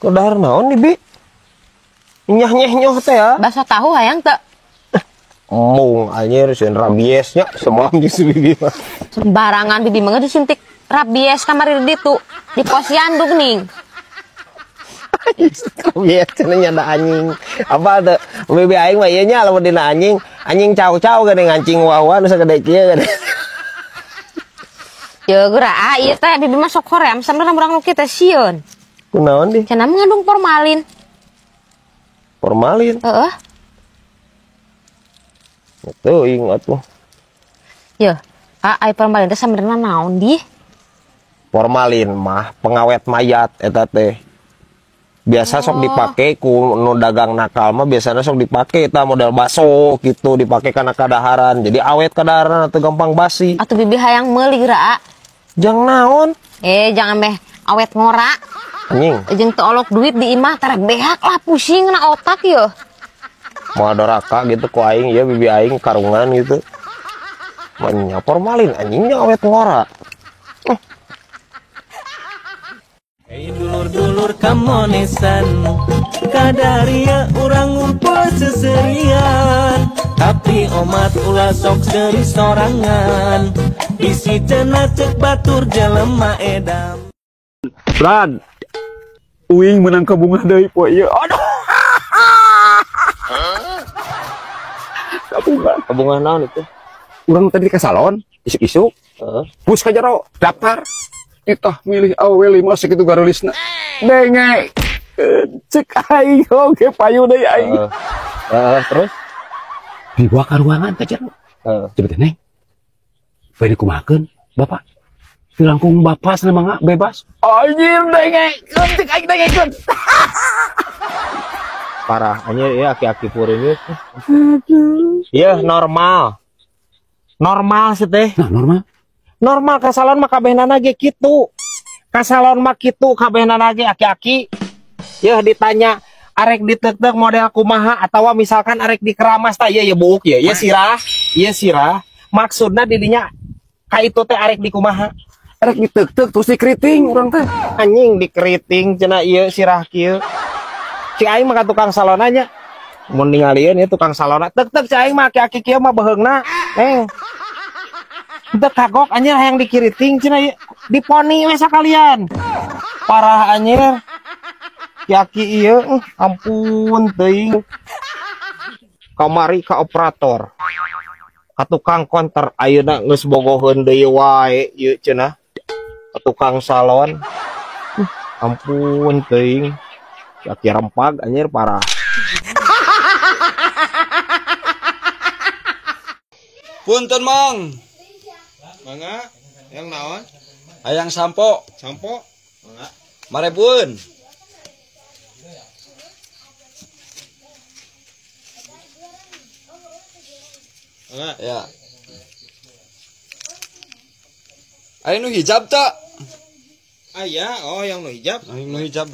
Kedahar naon nih, Bi? Nyah nyeh nyoh teh ya. Bakso tahu hayang teu? Mung anjir sieun rabiesnya semalam jeung si Bibi mah. Sembarangan Bibi mah disuntik rabies kamari di ditu di posyandu geuning. Rabies cenah nyada anjing. Apa teu? Bibi aing mah ieu nya lamun dina anjing, anjing cau-cau geuning anjing wah-wah nu sagede kieu geuning. Ya geura ah ieu teh Bibi mah sok hoream sampeyan urang nu kieu teh sieun. Kunaon di? Cenah mengandung formalin. Formalin? Heeh. Teuing atuh. Yeuh, ai formalin teh sabenerna naon di? Formalin mah pengawet mayat eta teh. Biasa sok dipake ku nu dagang nakal mah biasana sok dipake eta model baso gitu dipake kana kadaharan. Jadi awet kadaharan atau gampang basi. Atuh Bibi hayang meuli geura. Jang naon? Jangan meh awet ngora. Anjing. Jeung teu olok duit di imah tara behak lah pusing na otak yeuh. Moal doraka gitu ku aing ya bibi aing karungan gitu. Manya formalin anjingnya awet ngora. Hey dulur-dulur kamonesan kadaria urang ngumpul seserian tapi omat ulah sok seri sorangan bisi cenah cek batur jelema edam. Brad, uing menang kabunga deui poe ieu. Aduh. Kabunga. Kabunga naon itu? Urang tadi ke salon, isuk-isuk. Heeh. Bus ka jero, daftar. Itah milih awewe 5 sakitu garulisna. Denge. Cek aing oge payu deui aing. Heeh, terus dibawa ka ruangan ka jero. Heeh. Cepet neng. Bade kumahakeun, Bapak? Langkung bapak sana mangga bebas. Anjir denge, cek aing dengekeun. Parah anjir ya aki-aki puring ieu. Aduh. Iya, normal. Normal sih teh. Nah, normal. Normal ka salon mah kabehnana ge kitu. Ka salon mah kitu kabehnana ge aki-aki. Yeuh ditanya arek diteuk-teuk model kumaha atawa misalkan arek dikeramas tah ieu buuk ieu, ieu sirah, ieu sirah. Maksudna didinya ka itu teh arek dikumaha? Arek diteuk-teuk terus dikeriting urang teh. Anjing dikeriting cenah ieu sirah kieu. Si aing mah ka tukang salon nya. Mun ningalieun ieu tukang salon teuk-teuk si aing mah aki-aki kieu mah beheungna. Neng. Teu kagok anjir hayang dikiriting cenah ieu. Diponi we sakalian. Parah anjir. Aki ieu ampun teuing. Kamari ka operator. Ka tukang konter ayeuna geus bogoheun deui wae ieu cenah. Ka tukang salon. Ampun teuing. Aki rempag anjir parah. Punten Mang. Mangga, yang naon? Hayang sampo. Sampo? Mangga. Marebueun. Mangga. Ya. Aya nu hijab tak? Aya, oh yang nu hijab. Yang nu hijab.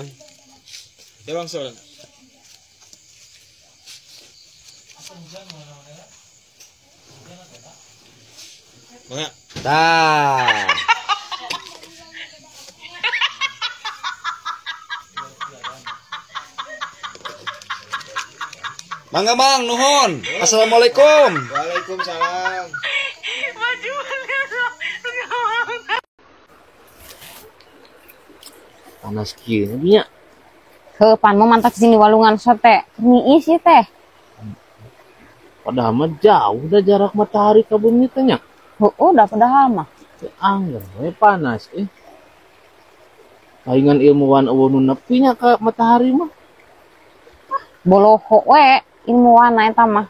Ya bang Sol. Mangga. Tah. Mangga Mang, nuhun. Assalamualaikum. Waalaikumsalam. Panas kieu nya. Heuh, pan mau mantap sini walungan sote. Niis sih teh. Padahal mah jauh dah jarak matahari ka bumi teh nya. Heuh, dah padahal mah. Teu angger we panas eh. Palingan ilmuwan eueuh nu nepi nya ka matahari mah. Boloho we ilmuwan eta mah.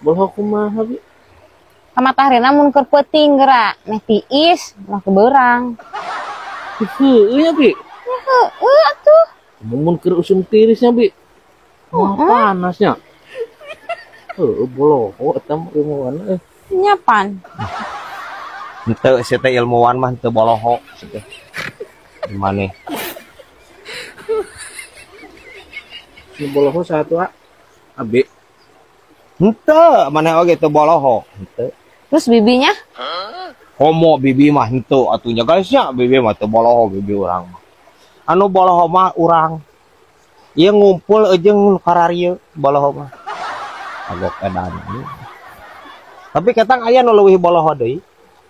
Boloho kumaha bi? Ka matahari na mun keur peuting geura, meh tiis, mah keberang. Heueuh nya bi. Heueuh atuh. Mun keur usum tirisnya bi. Wah, panasnya. Heueuh boloho eta mah ilmuwan eh. Nya pan. Henteu si teh ilmuwan mah henteu boloho si teh. Gimana? Nu boloho satu a. Abi. Henteu, maneh oge teu boloho, henteu. Terus bibinya? Komo bibi mah henteu atuh nya guys nya, bibi mah teu boloho bibi urang mah. Anu boloho mah urang. Ieu ngumpul jeung nu kararieu boloho mah. Agok edan. Tapi ketang aya nu leuwih boloho deui.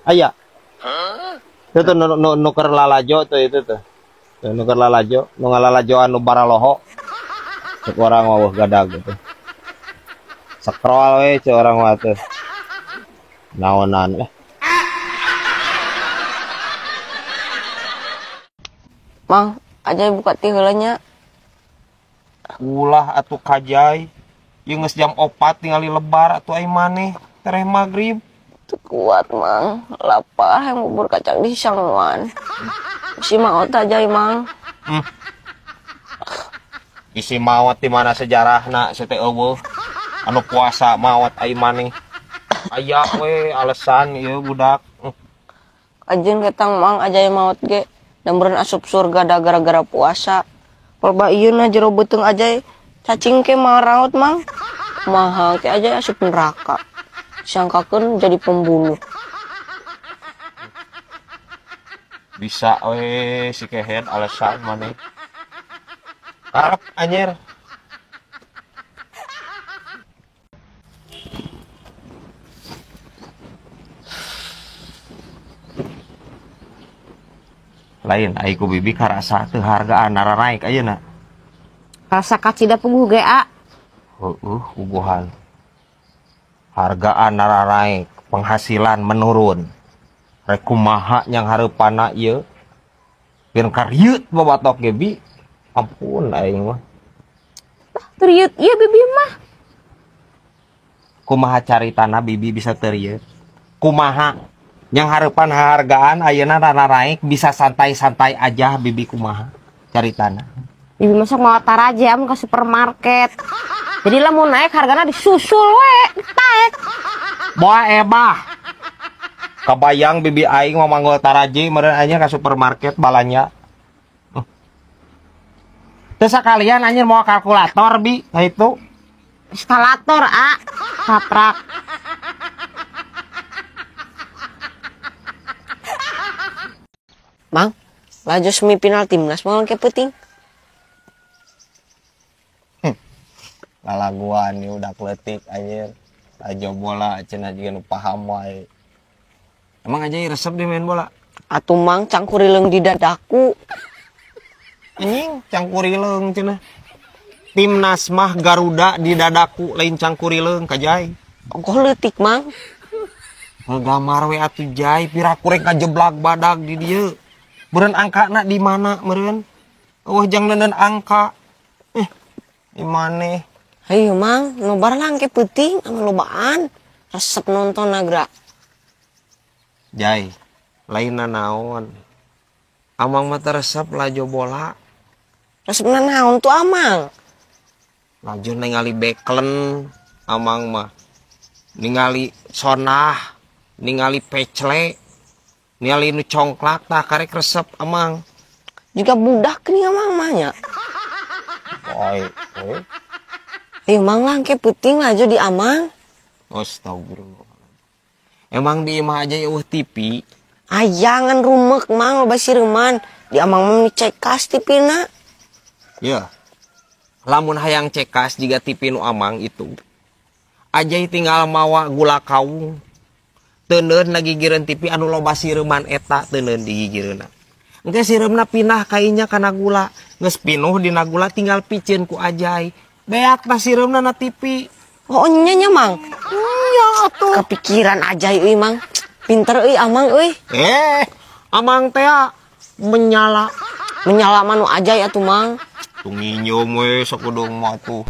Aya. Itu tuh nu keur lalajo tuh itu tuh. Nu keur lalajo, nu ngalalajoan nu baraloho. Cek orang mah weuh gadag gitu. Scroll we cek orang mah tuh. Naonan lah. Mang, Ajay buka ti heula nya. Ulah atuh Kajay. Ieu geus jam 4 tingali lebar atuh ai maneh tereh magrib. Teu kuat, Mang. Lapar hayang bubur kacang di sanguan. Isi maot Ajay, Mang. Isi maot di mana sejarahna teh eueuh. Anu puasa maot ai maneh. Aya we alasan ieu budak. Ajeun ketang Mang Ajay maot ge. Dan meureun asup surga da gara-gara puasa. Loba ieu na jero beuteung Ajay cacing ke maraot, Mang. Kumaha ke Ajay asup neraka. Sangkakeun jadi pembunuh. Bisa we si kehed alasan maneh. Karep anjir. Lain ai ku bibi karasa teu hargaan naranaik ayeuna. Rasa kacida puguh ge a. Heueuh puguhan. Hargaan naranaik, penghasilan menurun. Rek kumaha nyang hareupanna ieu? Bin karieut babatok ge bi. Ampun aing mah. Terieut ieu bibi mah. Kumaha caritana bibi bisa terieut? Kumaha? Yang harapan hargaan ayeuna rara naik bisa santai-santai aja bibi kumaha caritana. Bibi masak mau taraja ke supermarket. Jadi lah mau naik hargana disusul we, naik. Boa ebah. Kabayang bibi aing mau manggol taraji meureun anya ka supermarket balanya. Teu sakalian anjir mau kalkulator bi, nah itu. Eskalator a, kaprak. Mang, laju semifinal timnas mau ke peuting. Lalaguan nih udah kletik anjir. Laju bola cenah juga nu paham wae. Emang aja resep di main bola? Atuh Mang cangkurileung di dadaku. Anjing cangkurileung cenah. Timnas mah Garuda di dadaku lain cangkurileung Kajay. Ongkoh leutik Mang. Ngegamar we atuh Jay, pira kurang kajeblak badag di dieu. Meureun angkana di mana meureun? Eueuh jang neundeun angka. Di maneh? Hayu Mang, nobar lah engke peuting anu lobaan. Resep nonton nagra. Jay, lainna naon? Amang mah teu resep laju bola. Resepna naon tuh Amang? Laju ningali beklen Amang mah. Ningali sonah, ningali pecle, ningali nu congklak tah karek resep Amang. Juga budak nih Amang mah nya. Oi, oi. Mang lah engke peuting laju di Amang. Astagfirullah. Emang di imah aja eueuh TV. Ayangan rumek Mang loba sireman. Di Amang mah cekas TV-na. Ya. Lamun hayang cekas jiga TV nu Amang itu. Ajay tinggal mawa gula kawung. Teuneun nagigireun TV anu loba sireman eta teuneun digigireunna. Engke sireumna pindah kainya kana gula. Geus pinuh dina gula tinggal piceun ku Ajay. Beak tah sireumna na TV. Oh nya nya Mang. Nya atuh. Kepikiran Ajay euy Mang. Pinter euy Amang euy. Amang teh menyala. Menyala mah nu Ajay atuh Mang. Tuh nginyum we sakudung mah tuh.